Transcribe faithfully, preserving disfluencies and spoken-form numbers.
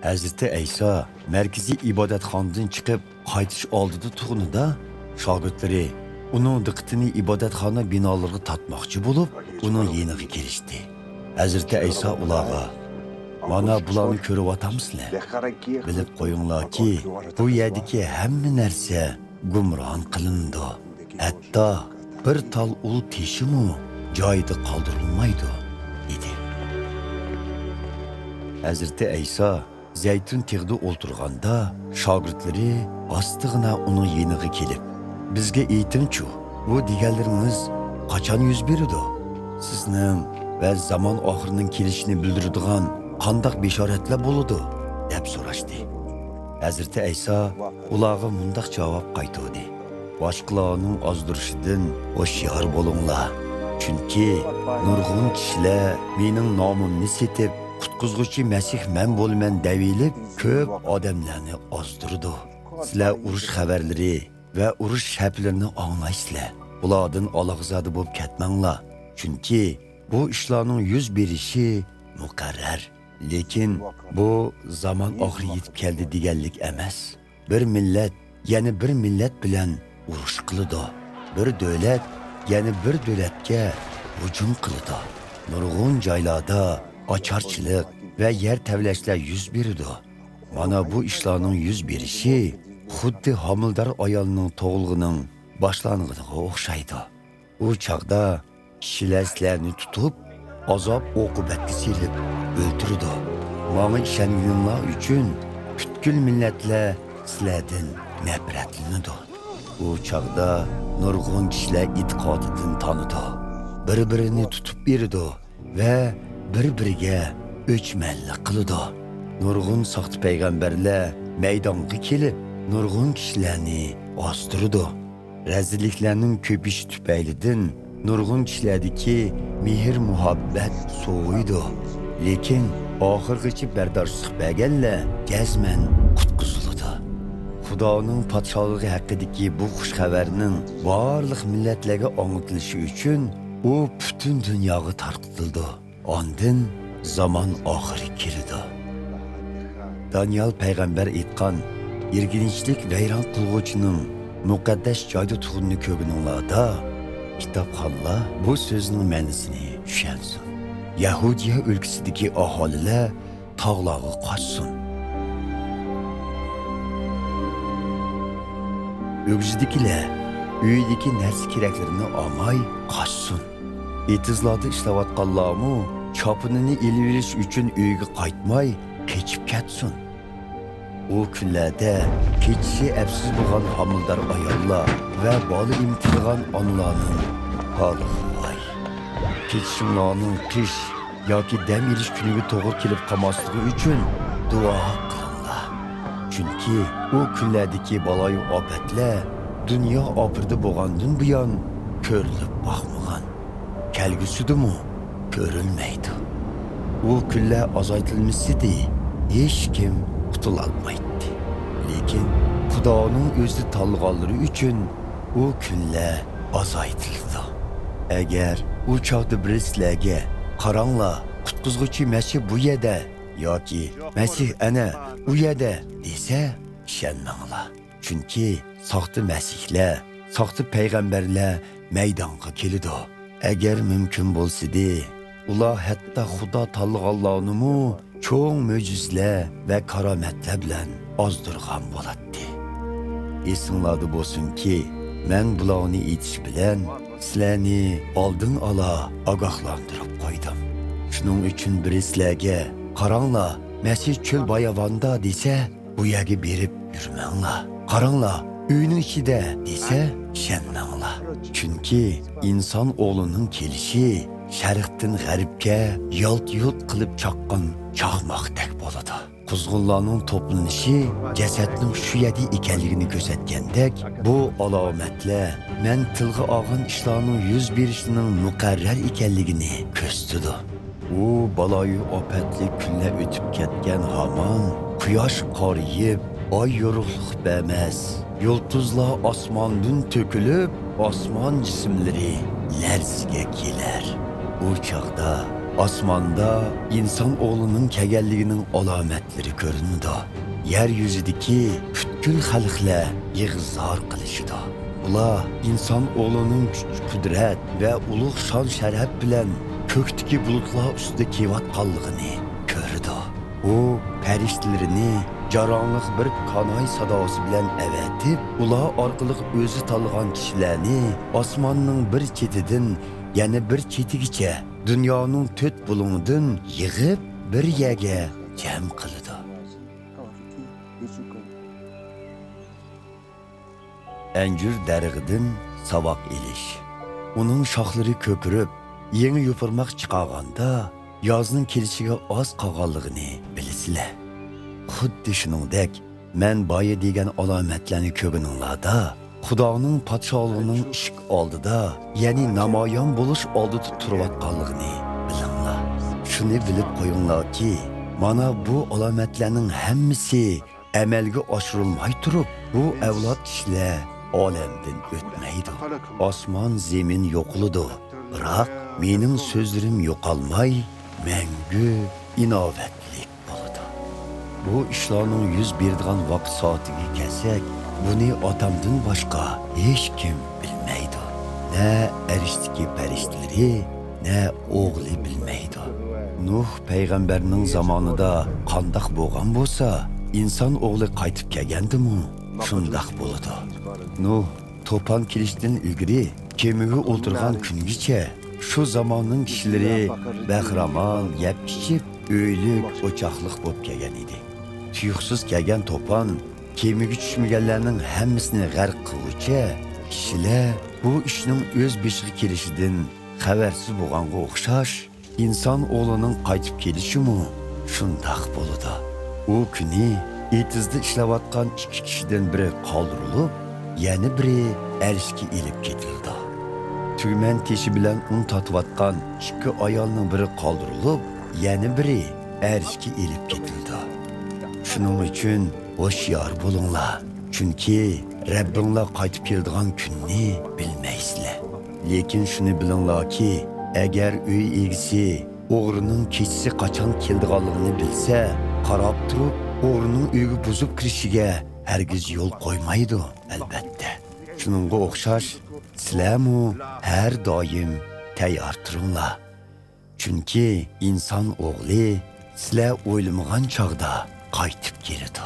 ھەزرىتى ئەيسا مەركىزىي ئىبادەتخانىدىن چىقىپ قايتىش ئالدىدا تۇرغىنىدا، شاگىرتلىرى ئۇنىڭ دىققىتىنى ئىبادەتخانا بىنالىرىغا تارتماقچى بولۇپ، ئۇنىڭ يېنىغا كېلىشتى. ھەزرىتى ئەيسا ئۇلارغا، «مانا بۇلارنى كۆرۈۋاتامسىلەر؟ بىلىپ قويۇڭلاركى، بۇ يەردىكى ھەممە نەرسە گۇمران قىلىنىدۇ. ھەتتا بىر تال ئۇل تېشىمۇ جايىدا قالدۇرۇلمايدۇ» دېدى. ھەزرىتى ئەيسا زەيتۇن تېغىدا ئولتۇرغاندا، شاگىرتلىرى ئاستىغىنا ئۇنىڭ يېنىغا كېلىپ، «بىزگە ئېيتىڭچۇ، بۇ دېگەنلىرىڭىز قاچان يۈز بېرىدۇ؟ سىزنىڭ ۋە زامان ئاخىرىنىڭ كېلىشىنى بىلدۈرىدىغان قانداق بېشارەتلەر بولىدۇ؟» دەپ سوراشتى. ھەزرىتى ئەيسا ئۇلارغا مۇنداق جاۋاب قايتۇردى: «باشقىلارنىڭ ئازدۇرۇشىدىن ھوشيار بولۇڭلار. چۈنكى نۇرغۇن كىشىلەر مېنىڭ نامىمنى سېتىپ، قۇتقۇزغۇچى مەسىھ مەن بولىمەن دەۋېلىپ، كۆپ ئادەملەرنى ئازدۇرىدۇ. سىلەر ئۇرۇش خەۋەرلىرى ۋە ئۇرۇش شەپىلىرىنى ئاڭلايسىلەر. بۇلاردىن ئالاقىزادە بولۇپ كەتمەڭلار. چۈنكى بۇ ئىشلارنىڭ يۈز بېرىشى مۇقەررەر. لېكىن بۇ زامان ئاخىرى يېتىپ كەلدى دېگەنلىك ئەمەس. بىر مىللەت يەنە بىر مىللەت بىلەن ئۇرۇش قىلىدۇ. بىر دۆلەت يەنە بىر دۆلەتكە ھۇجۇم قىلىدۇ. نۇرغۇن جايلاردا ئاچارچىلىق ۋە يەر تەۋرەشلەر يۈز بېرىدۇ. مانا بۇ ئىشلارنىڭ يۈز بېرىشى خۇددى ھامىلىدار ئايالنىڭ تۇغۇلغىنىڭ باشلانغىنىغا ئوخشايدۇ. ئۇ چاغدا كىشىلەر سىلەرنى تۇتۇپ، ئازاب-ئوقۇبەتكە سېلىپ ئۆلتۈرىدۇ. ماڭا ئىشەنگىنىڭلار ئۈچۈن پۈتكۈل مىللەتلەر سىلەردىن نەپرەتلىنىدۇ. ئۇ چاغدا نۇرغۇن كىشىلەر ئېتىقادىدىن تانىدۇ، بىر-بىرىنى تۇتۇپ بېرىدۇ ۋە بىر-بىرىگە ئۆچمەنلىك قىلىدۇ. نۇرغۇن ساختا پەيغەمبەرلەر مەيدانغا كېلىپ، نۇرغۇن كىشىلەرنى ئازدۇرىدۇ. رەزىللىكلەرنىڭ كۆپىيىشى تۈپەيلىدىن نۇرغۇن كىشىلەردىكى مېھىر-مۇھەببەت سوۋۇيدۇ. لېكىن ئاخىرغىچە بەرداشلىق بەرگەنلەر جەزمەن قۇتقۇزۇلىدۇ. خۇدانىڭ پادىشاھلىقى ھەققىدىكى بۇ خۇش خەۋەرنىڭ بارلىق مىللەتلەرگە ئاڭلىتىلىشى ئۈچۈن ئۇ پۈتۈن دۇنياغا تارقىتىلىدۇ. ئاندىن زامان ئاخىرى كېلىدۇ. دانىيال پەيغەمبەر ئېيتقان، «يىرگىنچلىك ۋەيران قىلغۇچىنىڭ مۇقەددەس جايدا تۇرغىنىنى كۆرگىنىڭلاردا، كىتابخانلار بۇ سۆزنىڭ مەنىسىنى چۈشەنسۇن. يەھۇدىيە ئۆلكىسىدىكى ئاھالىلەر تاغلارغا قاچسۇن. ئۆگزىدىكىلەر ئۆيىدىكى نەرسە-كېرەكلىرىنى ئالماي قاچسۇن. ئېتىزلاردا ئىشلەۋاتقانلارمۇ چاپىنىنى ئېلىۋېلىش ئۈچۈن ئۆيىگە قايتماي قېچىپ كەتسۇن. ئۇ كۈنلەردە كېچىسى ئەپسىز بولغان ھامىلىدار ئاياللار ۋە بالا ئېمىتىدىغان ئانىلارنىڭ ھالىغا ۋاي! كېچىشىڭلارنىڭ قىش ياكى دەم ئېلىش كۈنىگە توغرا كېلىپ قالماسلىقى ئۈچۈن دۇئا قىلىڭلار. چۈنكى ئۇ كۈنلەردىكى بالايىئاپەتلەر دۇنيا ئاپىرىدە بولغاندىن بۇيان كۆرۈلۈپ باقمىغان، كەلگۈسىدىمۇ كۆرۈلمەيدۇ. ئۇ كۈنلەر ئازايتىلمىسىدى، ھېچكىم قۇتۇلالمايتتى. لېكىن خۇدانىڭ ئۆزى تاللىغانلىرى ئۈچۈن ئۇ كۈنلەر ئازايتىلىدۇ. ئەگەر ئۇ چاغدا بىرى سىلەرگە، «قاراڭلار، قۇتقۇزغۇچى مەسىھ بۇ يەردە» ياكى «مەسىھ ئەنە ئۇ يەردە» دېسە، ئىشەنمەڭلار. چۈنكى ساختا مەسىھلەر، ساختا پەيغەمبەرلەر مەيدانغا كېلىدۇ. ئەگەر مۇمكىن بولسىدى، ئۇلار ھەتتا خۇدا تاللىغانلارنىمۇ چوڭ مۆجىزىلەر ۋە كارامەتلەر بىلەن ئازدۇرغان بولاتتى. ئېسىڭلاردا بولسۇنكى، مەن بۇلارنى ئېيتىش بىلەن سىلەرنى ئالدىن ئالا ئاگاھلاندۇرۇپ قويدۇم. شۇنىڭ ئۈچۈن بىرى سىلەرگە، «قاراڭلار، مەسىھ چۆل باياۋاندا» دېسە، «بۇ يەرگە بېرىپ يۈرمەڭلار. قاراڭلار، ئۆينىڭ ئىچىدە» دېسە، ئىشەنمەڭلار. چۈنكى ئىنسان ئوغلىنىڭ كېلىشى شەرقتىن غەربكە يالت-يۇلت قىلىپ چاققان چاقماقتەك بولىدۇ. قۇزغۇنلارنىڭ توپلىنىشى جەسەتنىڭ شۇ يەردە ئىكەنلىكىنى كۆرسەتكەندەك، بۇ ئالامەتلەر مەن تىلغا ئالغان ئىشلارنىڭ يۈز بېرىشىنىڭ مۇقەررەر ئىكەنلىكىنى كۆرسىتىدۇ. ئۇ بالايىئاپەتلىك كۈنلەر ئۆتۈپ كەتكەن ھامان، قۇياش قارىيىپ، ئاي يورۇقلۇق بەرمەس، يۇلتۇزلار ئاسماندىن تۆكۈلۈپ، ئاسمان جىسىملىرى لەرزىگە كېلەر. ئۇ چاغدا ئاسماندا ئىنسان ئوغلىنىڭ كەلگەنلىكىنىڭ ئالامەتلىرى كۆرۈنىدۇ. يەر يۈزىدىكى پۈتكۈل خەلقلەر يىغا-زار قىلىشىدۇ. ئۇلار ئىنسان ئوغلىنىڭ كۈچ-قۇدرەت ۋە ئۇلۇغ شان-شەرەپ بىلەن كۆكتىكى بۇلۇتلار ئۈستىدە كېلىۋاتقانلىقىنى كۆرىدۇ. ئۇ پەرىشتىلىرىنى جاراڭلىق بىر كاناي ساداسى بىلەن ئەۋەتىپ، ئۇلار ئارقىلىق ئۆزى تاللىغان كىشىلەرنى ئاسماننىڭ بىر چېتىدىن يەنە بىر چېتىگىچە، دۇنيانىڭ تۆت بۇلۇڭىدىن يىغىپ، بىر يەرگە جەم قىلىدۇ. ئەنجۈر دەرىخىدىن ساۋاق ئېلىش. ئۇنىڭ شاخلىرى كۆكىرىپ، يېڭى يوپۇرماق چىقارغاندا، يازنىڭ كېلىشىگە ئاز قالغانلىقىنى بىلىسىلەر. خۇددى شۇنىڭدەك، مەن بايا دېگەن ئالامەتلەرنى كۆرگىنىڭلاردا، خۇدانىڭ پادىشاھلىقىنىڭ ئىشىك ئالدىدا، يەنى نامايان بولۇش ئالدىدا تۇرۇۋاتقانلىقىنى بىلىڭلار. شۇنى بىلىپ قويۇڭلاركى، مانا بۇ ئالامەتلەرنىڭ ھەممىسى ئەمەلگە ئاشۇرۇلماي تۇرۇپ، بۇ ئەۋلاد كىشىلەر ئالەمدىن ئۆتمەيدۇ. ئاسمان، زېمىن يوقىلىدۇ، بىراق مېنىڭ سۆزلىرىم يوقالماي، مەڭگۈ ئىناۋەتلىك بولىدۇ. بۇ ئىشلارنىڭ يۈز بېرىدىغان ۋاقىت سائىتىگە كەلسەك، بۇنى ئاتامدىن باشقا ھېچكىم بىلمەيدۇ. نە ئەرشتىكى پەرىشتىلىرى، نە ئوغلى بىلمەيدۇ. نۇھ پەيغەمبەرنىڭ زامانىدا قانداق بولغان بولسا، ئىنسان ئوغلى قايتىپ كەلگەندىمۇ شۇنداق بولىدۇ. نۇھ توپان كېلىشتىن ئىلگىرى كېمىگە ئولتۇرغان كۈنگىچە شۇ زاماننىڭ كىشىلىرى بەخىرامان، يەپ-ئىچىپ، ئۆيلۈك، ئوچاقلىق بولۇپ كەلگەن ئىدى. تۇيۇقسىز كەلگەن توپان كېمىگە چۈشمىگەنلەرنىڭ ھەممىسىنى غەرق قىلغۇچە، كىشىلەر بۇ ئىشنىڭ ئۆز بېشىغا كېلىشىدىن خەۋەرسىز بولغانغا ئوخشاش، ئىنسان ئوغلىنىڭ قايتىپ كېلىشىمۇ شۇنداق بولىدۇ. ئۇ كۈنى ئېتىزدا ئىشلەۋاتقان ئىككى كىشىدىن بىرى قالدۇرۇلۇپ، يەنە بىرى ئەرشكە ئېلىپ كېتىلىدۇ. تۈگمەن تېشى بىلەن ئۇن تارتىۋاتقان ئىككى ئايالنىڭ بىرى قالدۇرۇلۇپ، يەنە بىرى ئەرشكە ئېلىپ كېتىلىدۇ. شۇنىڭ ئۈچۈن ھوشيار بولۇڭلار، چۈنكى رەببىڭلار قايتىپ كېلىدىغان كۈننى بىلمەيسىلەر. لېكىن شۇنى بىلىڭلاركى، ئەگەر ئۆي ئىگىسى ئوغرىنىڭ كېچىسى قاچان كېلىدىغانلىقىنى بىلسە، قاراپ تۇرۇپ ئوغرىنىڭ ئۆيگە بۇزۇپ كىرىشىگە ھەرگىز يول قويمايدۇ، ئەلۋەتتە. شۇنىڭغا ئوخشاش، سىلەرمۇ ھەر دائىم تەييار تۇرۇڭلار. چۈنكى ئىنسان ئوغلى سىلەر ئويلىمىغان چاغدا قايتىپ كېلىدۇ.